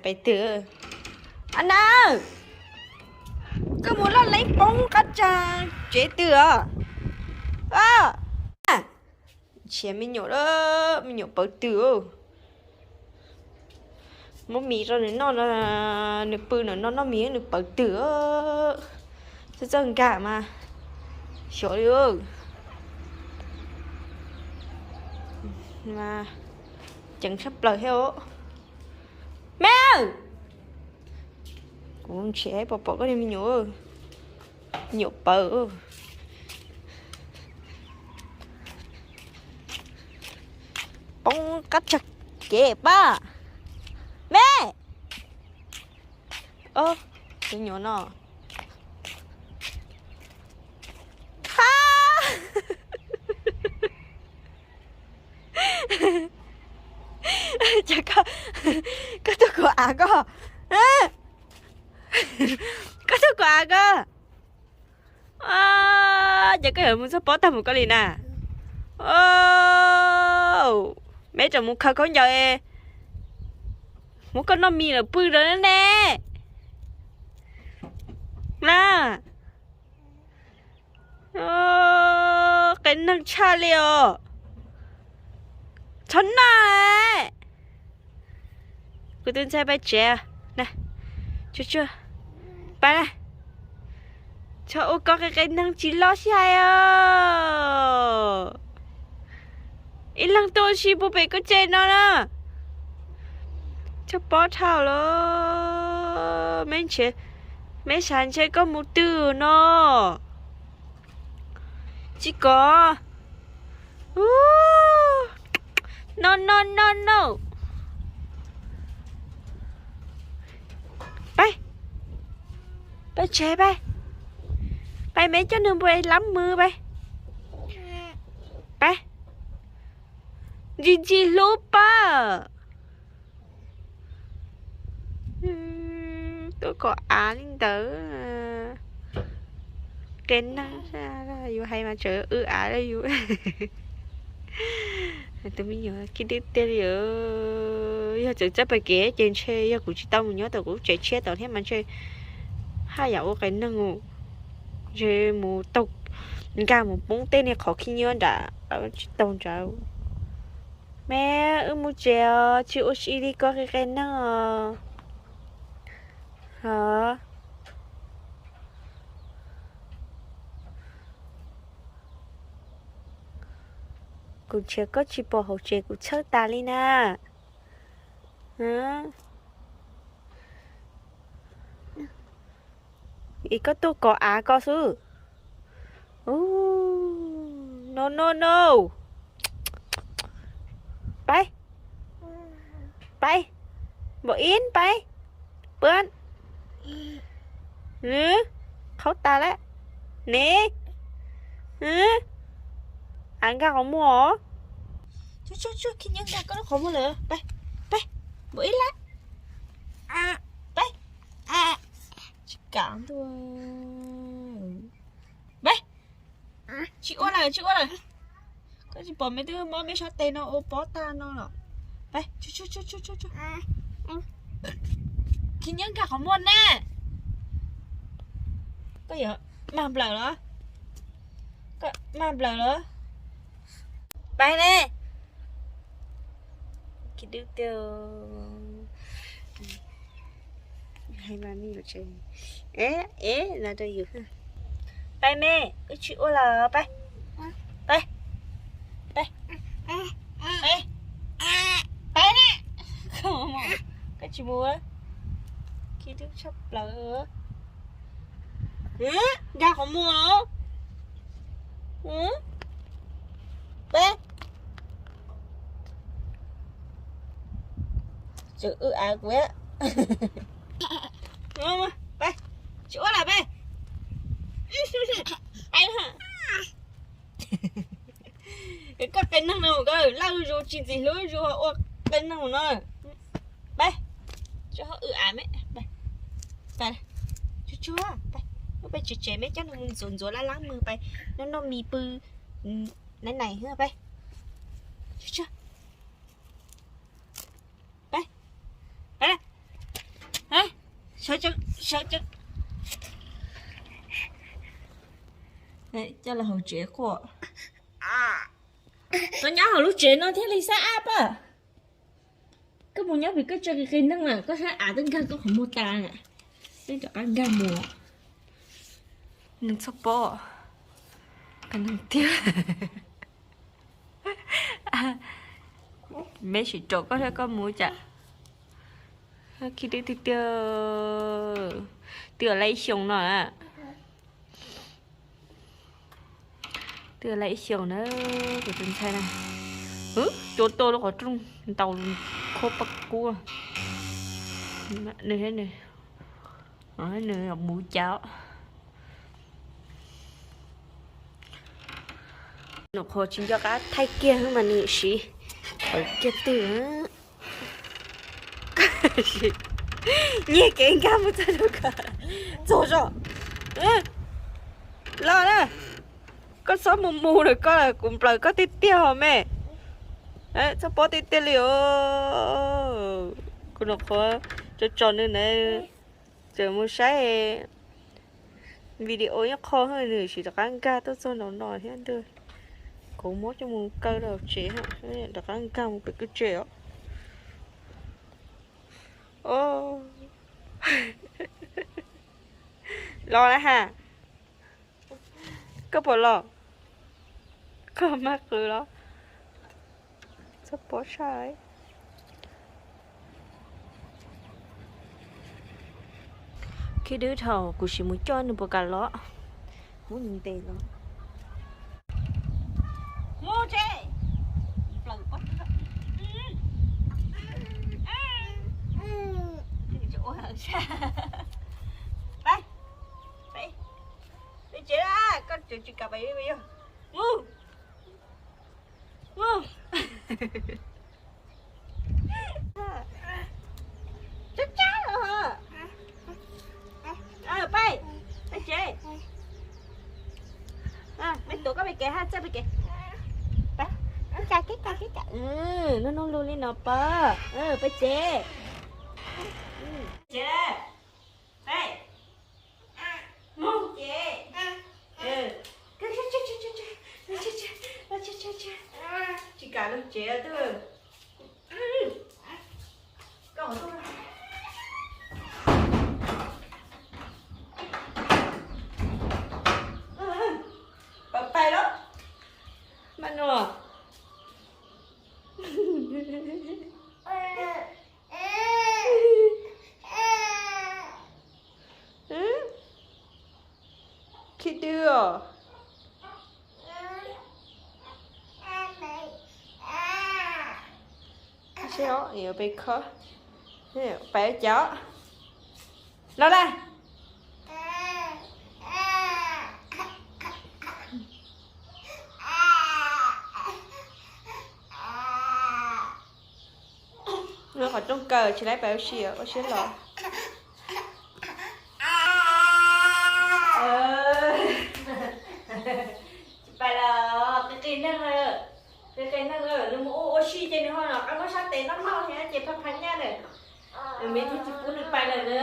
Pais twg? A na, koj mus loj leeb poob qab tsag tsev twg os? Nrhiav me nyuam, me nyuam pawv twg. Muab mis rau nws noj, nws pw no, noj mis nws pawv twg. Txawj txawj nkag mas xyov li. Mas ceev tshaj plaws thiab. Me, kuv nrhiav pom pom koj li me nyuam, me nyuam pawv. Poob qab tsag kev pab. Me, tus nyuam no. Cas koj tuaj kom av koj, koj tuaj kom av koj. Ces koj yuav mus txog pob tag mus koj li na. Me rau mus khaws khaub ncaws, muab koj noj mis lawm pw rau ne. Na, qe neeg tshaj li os. Txhob noj. Kuv twb ntshai pab tsev. Tsuag tsuag, pab na. Txhob ua koj qe qe neeg tsis loj sij hais os. Ib leeg tuaj ua si puag pem koj tsev no na. Txhob pob dhau lawm. Me ntshe, me xav ntshe koj mus twg no. Tsis kom. No no no no. Pab, pab tsev pab. Pab me coj nws npua lab mws pab. Pab, ntxim ntxim hlub pab. Tuaj kom av li ntawd. Qe neeg, yus hais mas tseem w av rau yus. Tus me nyuam khib dwb tiag li. Yog txawm txawj pem kev ces ntshe yog kuv tsis tau mus nyob tom kuv tsev tshiab tod thiab mas ntshe haj yam ua qe neeg. Ntshe mus taug, nkag mus poob tej niag qhov khib nyiab nram, tsis taug nrad. Me, wb mus tsev os, tsis ua si li koj qe qe neeg os. Kuv nrhiav koj tsis pom hauv tsev kuv txhawj tas li na. Es koj tuaj kov av koj xwb. No no no. Pab, pab, npau ib pab, pab. Qhaub tas lawm ne. Av nkag qhov muag os. Khib nyiab nkag koj lub qhov muag lawm. Pab, pab, npau ib lawm. Pab, tsis kam ntua. Pab, tsis ua lawm, tsis ua lawm. Koj tsis pom me twb mob me sab tes no ua pob tag no los. Pab, khib nyiab nkag qhov muag na. Koj yuav mag nplawm los? Koj mag nplawm los? Pab ne. Khib dwb tiag. Hais mas me nyuam tsev. Ev, ev, no rau yus. Pab me, wb tsis ua lawm, pab. Pab, pab, pab, pab ne. Koj tsis mus, khib dwb tshaj plaws. Nkag qhov muag los? Pab, tseem w av kuv. Pab, tsis ua lawm pab. Koj qe neeg no, koj laj zuj zus tsis ntxim hlub zuj zus ua qe neeg no. Pab, tsis ho w av me. Tsuag tsuag, peb tsev tsev me coj nws mus ntxuav ntxuav lab lab mws pab, noj noj mis pw, nai nai pab. Tsuag tsuag, pab, pab. Sawv, sawv, coj los hauv tsev quaj. Koj nyob hauv lub tsev no thiaj li xab ab pab. Koj mus nyob pem koj tso qi qi neeg na, koj xab ab twb nkag koj qhov muag tas na. Twb rov qab nkag mus. Nws txhob pob. Qi neeg tiag. Me sim raum koj thiab koj mus cas. Khib dwb tiag tiag. Twb yuav laj ib xyoos no na. Twb yuav laj ib xyoos na, kuv tus ntxhais na. Cua tuaj lub qhov rooj ntaus khuab paj kub. Nws, nws mus cas. Nws qhuav tsis nco qab thaij kiag mas nws siv qhov kiag twg. Nyiag kev nkag mus txog rau koj. Txog zog. Los na. Koj txhob mus mus lawm koj, kuv nplawm koj tiag tiag os me. Txhob pob tiag tiag li os. Kuv nws qhuav tso tso nws na, tseem mus saib video nyob qho nws sim rov qab nkag tuaj txog nraum no thiab ntag. Kuv muab coj mus kaw rau tsev, rov qab nkag mus pem kwj tsev os. Los na ha. Koj puas los? Koj mag qw los? Txhob pob tshaj. Khib dwb thaum kuv sim mus coj nws puas kam los. Muab nws ntes los. Mus tsev. Peb, peb, peb tsev, koj tseem tsis kam pais yog. Mus. Mus. Tsab tsab los. Peb, peb tsev. Peb tuav koj pem kev ha, txawj pem kev. Peb, kev kev kev kev. Nub nub lug li no pab. Peb tsev. Tsev. Peb. Mus tsev. Tsis kam lug tsev twb. Pab pais lawm. Maj nua. Khib dwb os. Seb os, yuav pes khob, pais ua cas. Los na. Lub qhov rooj kaw tsis laib pais ua si, ua siab los. Tsis pais los, qi qi neeg, qi qi neeg, nws mus ua ua si ces nws ho los qab muab sab tes noj noj thiab ces pha pha nyaj lawm. Nws me thiab tsis pub nws pais lawm na.